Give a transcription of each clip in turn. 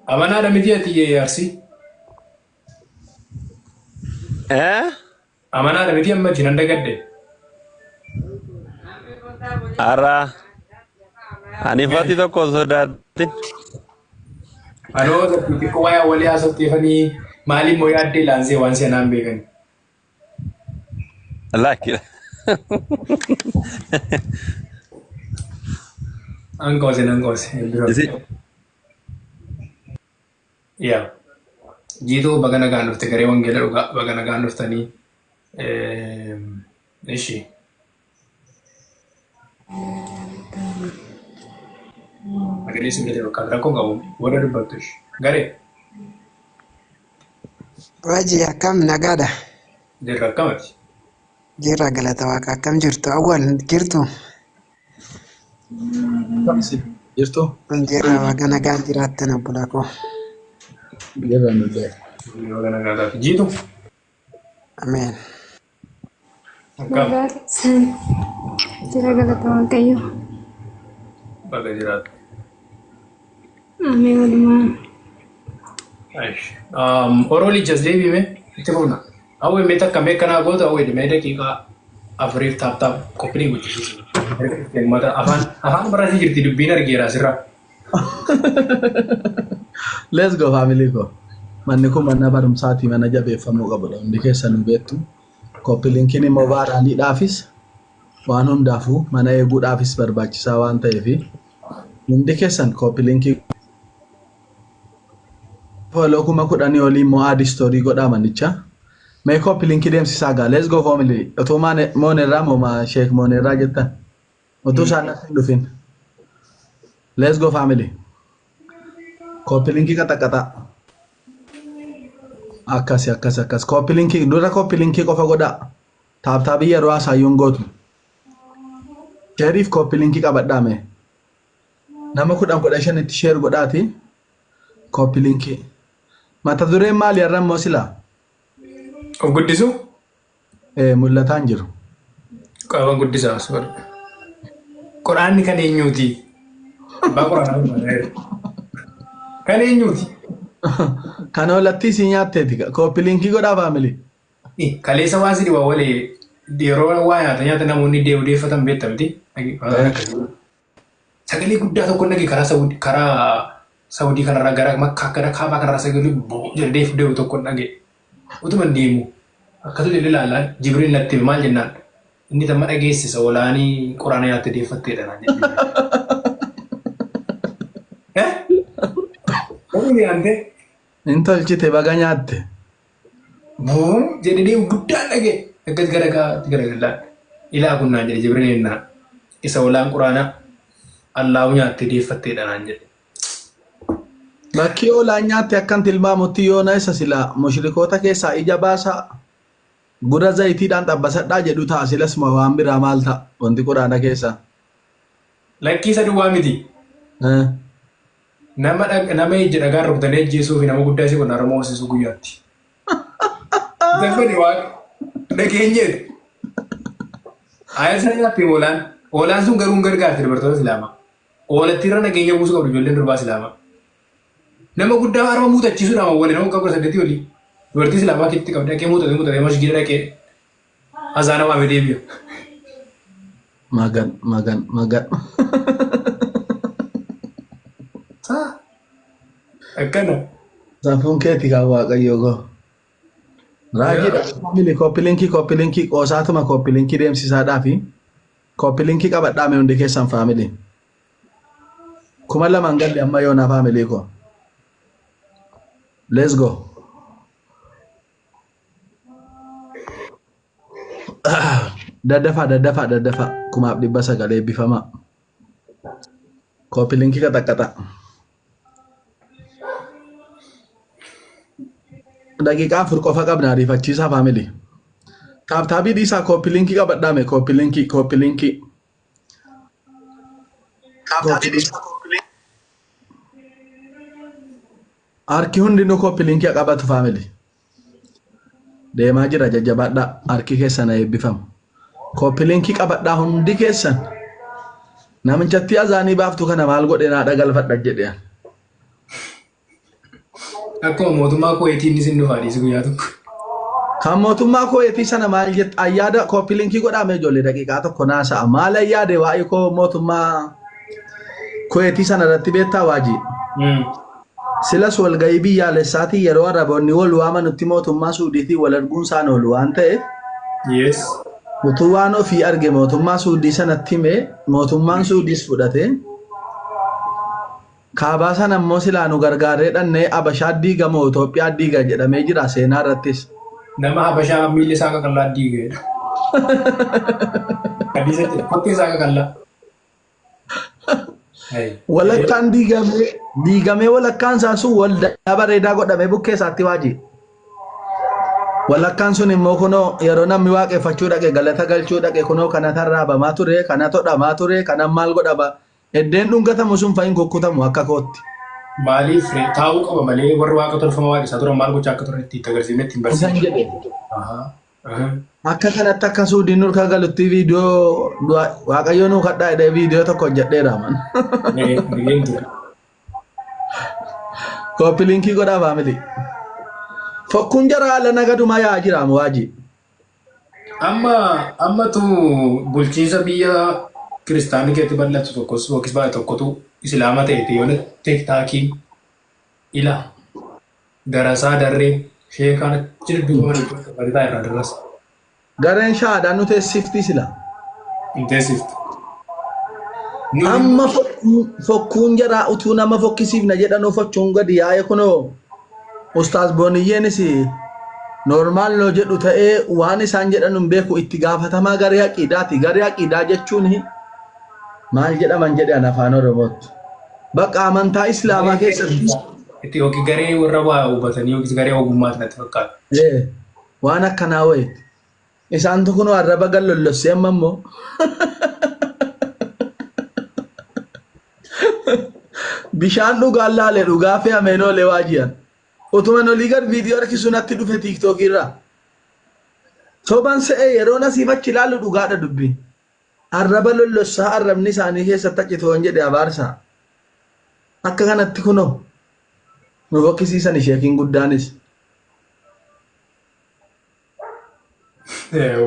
Amanaadha miti ati Arsii. Eh? Amanaadha miti amma ati nan dagadde. Har'a ani fati tokko sodaatin. Anoo xiqqoo waa'ee walii haasofteefanii maaliif moo yaaddee laansee waan seenaan beekan. Lakki. Angoose nangoose. Isi Yaa. Jiituu baga nagaan dhufte garee wangeela dhugaa baga nagaan dhuftanii. Ishi. Sagalee si bira fakkaata rakkoo qabu warra dubbattu ishi. Garee Raji akkam nagaadha? Jirra akkamati? Jirra galata waaqa akkam jirtu? Awwal jirtu? Akkam isin jirtu? Jirra baga nagaan jiraattan obbolaa koo. Jirra nullee. Baga nagaa taate. Jiitu Ameen. Akkam? Nagaa keessan jira galata Waaqayyo. Baga jiraatte. Ameen walumaan. Aish. Oroo lichas deebiime itti fufna. Hawwi mee takka mee kanaa goota hawwi mee daqiiqaa afuriif taap taap qophii gochisiisu. Mata afaan afaan barasii jirti dubbiin argeera asirraa. Let's go family ko. Manni kun mana barumsaati mana jabeeffamuu qabudha. Hundi keessanuu beektu. Copy linkiin immoo vaaraaliidhaafis waan hundaafuu mana eeguudhaafis barbaachisaa waan ta'eef hundi keessan copy linkii follow 10,000 olii immoo add story godhaa manicha. Mee copy linkii deemsisaa gaa. Let's go family. Otoo moonerraa moo sheek moonerraa jettan. Utuu isaan natti hin dhufin. Let's go family. Copy linkii qaxaqaxaa. Akkasi akkas akkas. Copy linkii dura copy linkii qofa godhaa. Taap taabii yeroo haasaayyuun gootu. Sheeriif copy linkii qabadhaa mee. Nama 10 15tti share godhaati. Copy linkii. Mata dureen maali har'a immoo silaa? Of guddisuu? Ee mul'ataan jiru. Qaama guddisaa as godhu. Quraanni kan eenyuuti? Abbaa quraanaa barbaada. Kan eenyuuti? Kan oolattii sii nyaatteeti. Copy linkii godhaa family. Kaleessa waan si dhiba walee yeroo waa nyaata nyaata namoonni deemu deeffatan beekta miti. Sagalee guddaa tokko nage karaa Saudi karaa Saudii kanarraa gara Makkaa gara Kaabaa kanarraa sagalee boo jedhee deemu tokko nage. Utuma deemu akkasuma jedhee ilaallaan Jibriil natti hime maal jennaan inni tamma dhageessisa olaanii quraana nyaatte deeffatteedha naan jedhe. Eh? Namni yaante Hin tolchite baga nyaatte. Buum jedhee deemu guddaan dhage akkas gara gaatti garagallaan ilaa kun naan jedhe Jibriil jennaan isa olaan quraana Allaahu nyaatte deeffatteedha naan jedhe. Bakkii oolaan nyaatte akkan tilmaamutti yoona isa silaa mushrikoota keessaa ija baasaa gurra zayitiidhaan xabbasadhaa jedhu ta'a silas ma waan biraa maal ta'a wanti quraana keessaa. Lakkii isa duwwaa miti. Eh. Nama nama ija dhagaan rukutanii ajjeesuu fi nama guddaa isii qonna Oromoo hoosisuu guyyaatti. Isa fedhe waaqa. Dhageenyeetu. Ayyaana nyaatti hoolaan. Hoolaan sun garuu hin gargaarti dubartoota Islaamaa. Hoolattii irra nageenya buusuu qabdu ijoolleen durbaa Islaamaa. Nama guddaa harma muutachiisuudhaan waliin nama waggaa 18 olii. Dubartii Islaamaa keetti qabdi dhaqee muuxatee muuxatee masgiida dhaqee azaana waamee deebi'a. Magan magan magan. Saa akkana. Safuun keeti kan waaqayyoo koo. Raajiidha. Family copy linkii copy linkii qoosaatuma copy linkii deemsisaadhaa fi copy linkii qabadhaa mee hundi keessan family. 2000 galle amma yoonaa family koo. Let's go. Daddafaa daddafaa daddafaa 0900 eebbifamaa. Copy linkii qaxaqqaxaa. Daqiiqaa 4 qofa qabna ariifachiisaa family. Taap taabii dhiisaa copy linkii qabadhaa mee copy linkii copy linkii. Harki hundinuu copy linkii haa qabatu family. Deemaa jira jajjabaadhaa harki keessan haa eebbifamu. Copy linkii qabadhaa hundi keessan. Namichatti azaanii baaftu kana maal godhe naa dhagalfadha jedhe. Akkuma mootummaa Kuweetii inni sin dhufaa dhiisi guyyaa tokko. Kan mootummaa Kuweetii sana maal jette ayyaada copy linkii godhame ijoollee daqiiqaa tokko naasa'a. Maal ayyaade waa'ee koo mootummaa Kuweetii sana irratti beektaa waajii? Silas walgahii biyyaalessaatiin yeroo Araboonni wal waamanutti mootummaa Suudiitiin wal arguun isaan oolu waan ta'eef utuu waan ofii arge mootummaa Suudii sanatti himee mootummaan Suudiis fudhate kaabaa sana immoo silaa nu gargaarree dhannee Abashaa diigamoo Itoophiyaa diiga jedhamee jira seenaa irrattis. Nama Habashaa miilli isaa qaqallaa diigeedha. Hadiisa jedha. Kottee isaa qaqallaa. Walakkaan diigamee diigamee walakkaan isaa sun waldaa bareedaa godhamee bukkee isaatti waaji. Walakkaan sun immoo kunoo yeroo namni waaqeffachuu dhaqe galata galchuu dhaqe kunoo kana tarraabamaa ture kana todhamaa ture kana maal godhama eddeen dhungatamu sun fa'iin kukkutamu akka kootti. Maaliif taa'uu qaba malee warri waaqa tolfama waaqessaa turan maal gochaa akka turan itti agarsiifne ittiin Isaan barsiifne. jedhe. Akka kanatti akka Suudiin nurka galutti viidiyoo Waaqayyo nuu kadhaa jedhee viidiyoo tokko hojjedheera man. Copy linkii godhaa family. Fokkuun jara haala nagadumaa yaa'aa jira waajii. Amma ammatu bulchiinsa biyya kiristaanii keessatti bal'atu tokkos yookiis baay'ee tokkotu islaama ta'e yoo TikTokiin ila darasaa darreen sheekaan achi dudduuba mana irraa darasa. Gareen shaadaan nu teessifti sila. Hin teessiftu. Amma fokkuun jaraa utuu nama fokkisiifna jedhanuu fochuun gadi yaa'e kunoo Ustaaz Booniyyeenis normal noo jedhu ta'ee waan isaan jedhan hin beeku itti gaafatamaa garee aqiidaati. Garee aqiidaa jechuun maal jedhaman jedhan afaan Oromootti. Bakka amantaa Islaamaa keessatti Itti yookiin garee warra waa hubatanii yookiis garee ogummaati natti fakkaata. Waan akkanaa wayiiti. Isaantu kunoo arraba gallollossee amma immoo bishaan dhugaan laale dhugaa fe'ameen oolee waa ji'an. Utuman olii gad viidiyoo harkisu natti dhufe TikTokii irraa. Soban se'ee yeroo nasiif achi ilaalu dhugaadha dubbiin. Arraba lollossaa arrabni isaanii keessatti accitoon jedhe abaarsa. Akka kanatti kunoo nu fokkisiisan sheekiin guddaanis.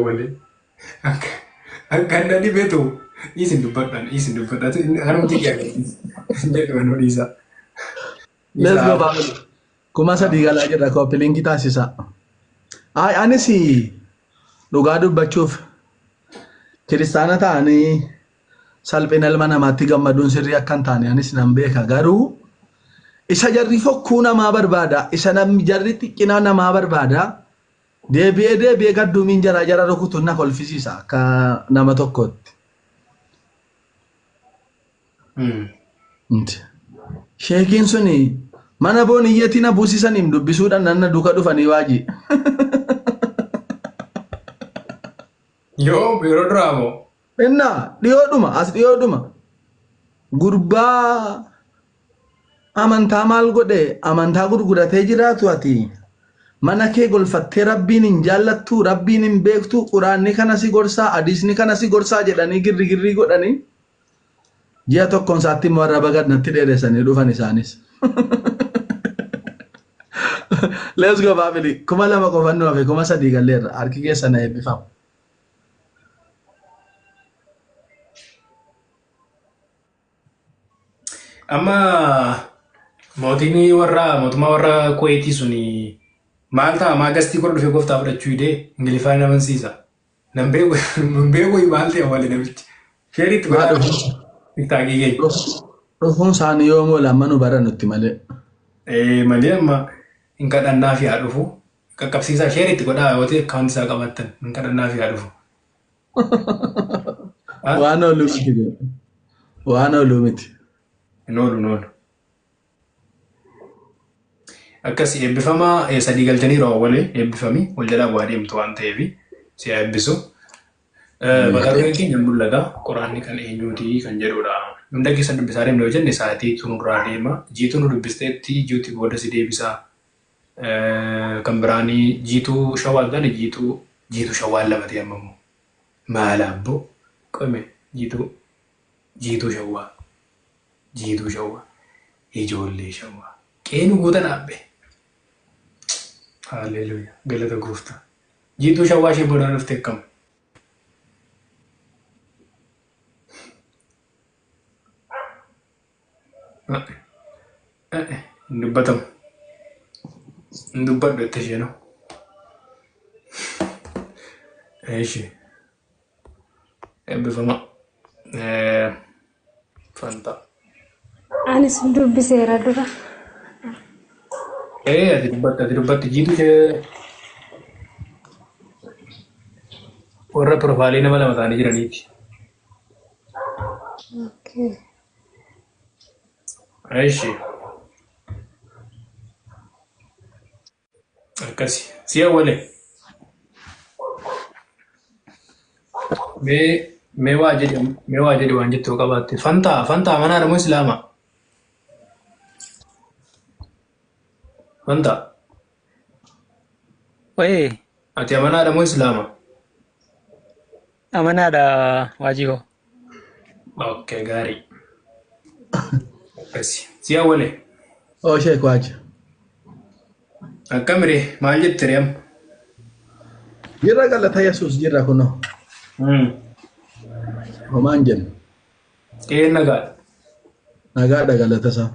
Wali. Akka inni dhibeetu isin dubbadhan isin dubbadhan kanumti jedhu nu dhiisa. Let's go family. 3000 galaa jirra copy linkii taasisaa. Ay anis dhugaa dubbachuuf kiristaana ta'anii salphina ilma namaatti gammaduun sirrii akka hin taane anis nan beeka garuu isa jarri fokkuu namaa barbaada isa namni jarri xiqqinaa namaa barbaada deebi'ee deebi'ee gadduumiin jara jara rukutu na kolfisiisa akka nama tokkootti. Sheekiin suni mana booniyyeetii na buusisaniin dubbisuudhaan nanna duuka dhufanii waajii. Yoo yeroo duraa moo? Innaa dhiyoodhuma as dhiyoodhuma gurbaa amantaa maal godhe amantaa gurguratee jiraatu ati mana kee golfattee rabbiin hin jaallattu rabbiin hin beektu quraanni kana si gorsaa hadiisni kana si gorsaa jedhanii girri girrii godhanii ji'a tokkoon isaatti immoo arraba gad natti dheeressanii dhufan isaanis. Let's go family. 2000 qofan nu hafe 3000 galleerra harki keessa na eebbifamu. Amma mootiin warra mootummaa warra Kuweetii suni maal ta'a maa gastii godhu dhufee gooftaa fudhachuu hidee Ingiliffaan amansiisa. Nan beeku hin beeku maal ta'e wali namichi. Sheeritti Maa godhaa dhufu? TikTokii keenya. Dhufuun isaanii yoom oola amma nu bara nutti malee. Malee amma hin kadhannaa fi haa dhufu. Qaqqabsiisaa sheeritti godhaa yoo ta'e akkaawunti isaa qabaattan hin kadhannaa fi haa dhufu. Waan ooluu miti. Waan ooluu miti. Hin oolu hin oolu. Akkas eebbifamaa sadii galchaniiru awwalee eebbifamii wal jalaa bu'aa deemtu waan ta'eef si haa eebbisu. Mata dureen keenya mul'ata quraanni kan eenyuuti kan jedhudha. Hunda keessa dubbisaa deemna yoo jenne sa'aatii nurraa deema. Jiituu nu dubbisteetti jiituu booda si deebisa. Kan biraanii jiituu shawaal taane jiituu jiituu shawaal lama ta'e amma immoo. Maal abboo qome jiituu jiituu shawaa jiituu shawaa ijoollee shawaa qeenu guutan abbe. Haalleluuyaa. Galata gooftaa. Jiituu shawwaa ishee booda dhufte akkam? Hin dubbatamu. Hin dubbadhu itti isheenoo. Eeshi. Eebbifama. Fanta. Anis dubbiseera dura. Ee ati dubbatte ati dubbatte jiituu ishee warra pirofaalii nama lama ta'anii jiraniiti. Okay. Eeshi. Akkasi. Si awwale. Mee mee waa jedhi mee waa jedhi waan jettu yoo qabaatte. Fantaa fantaa amanaadha moo islaama? Fantaa Wayii ati amanaadha moo islaama? Amanaadha waajii koo. Okay, gaarii. Akkasi. Si awwale. Oo sheek waaji. Akkam ree maal jette ree amma? Jirra galata Yesuus jirra kunoo. Homaan jennu. Qe'een nagaadha. Nagaadha galata isaa.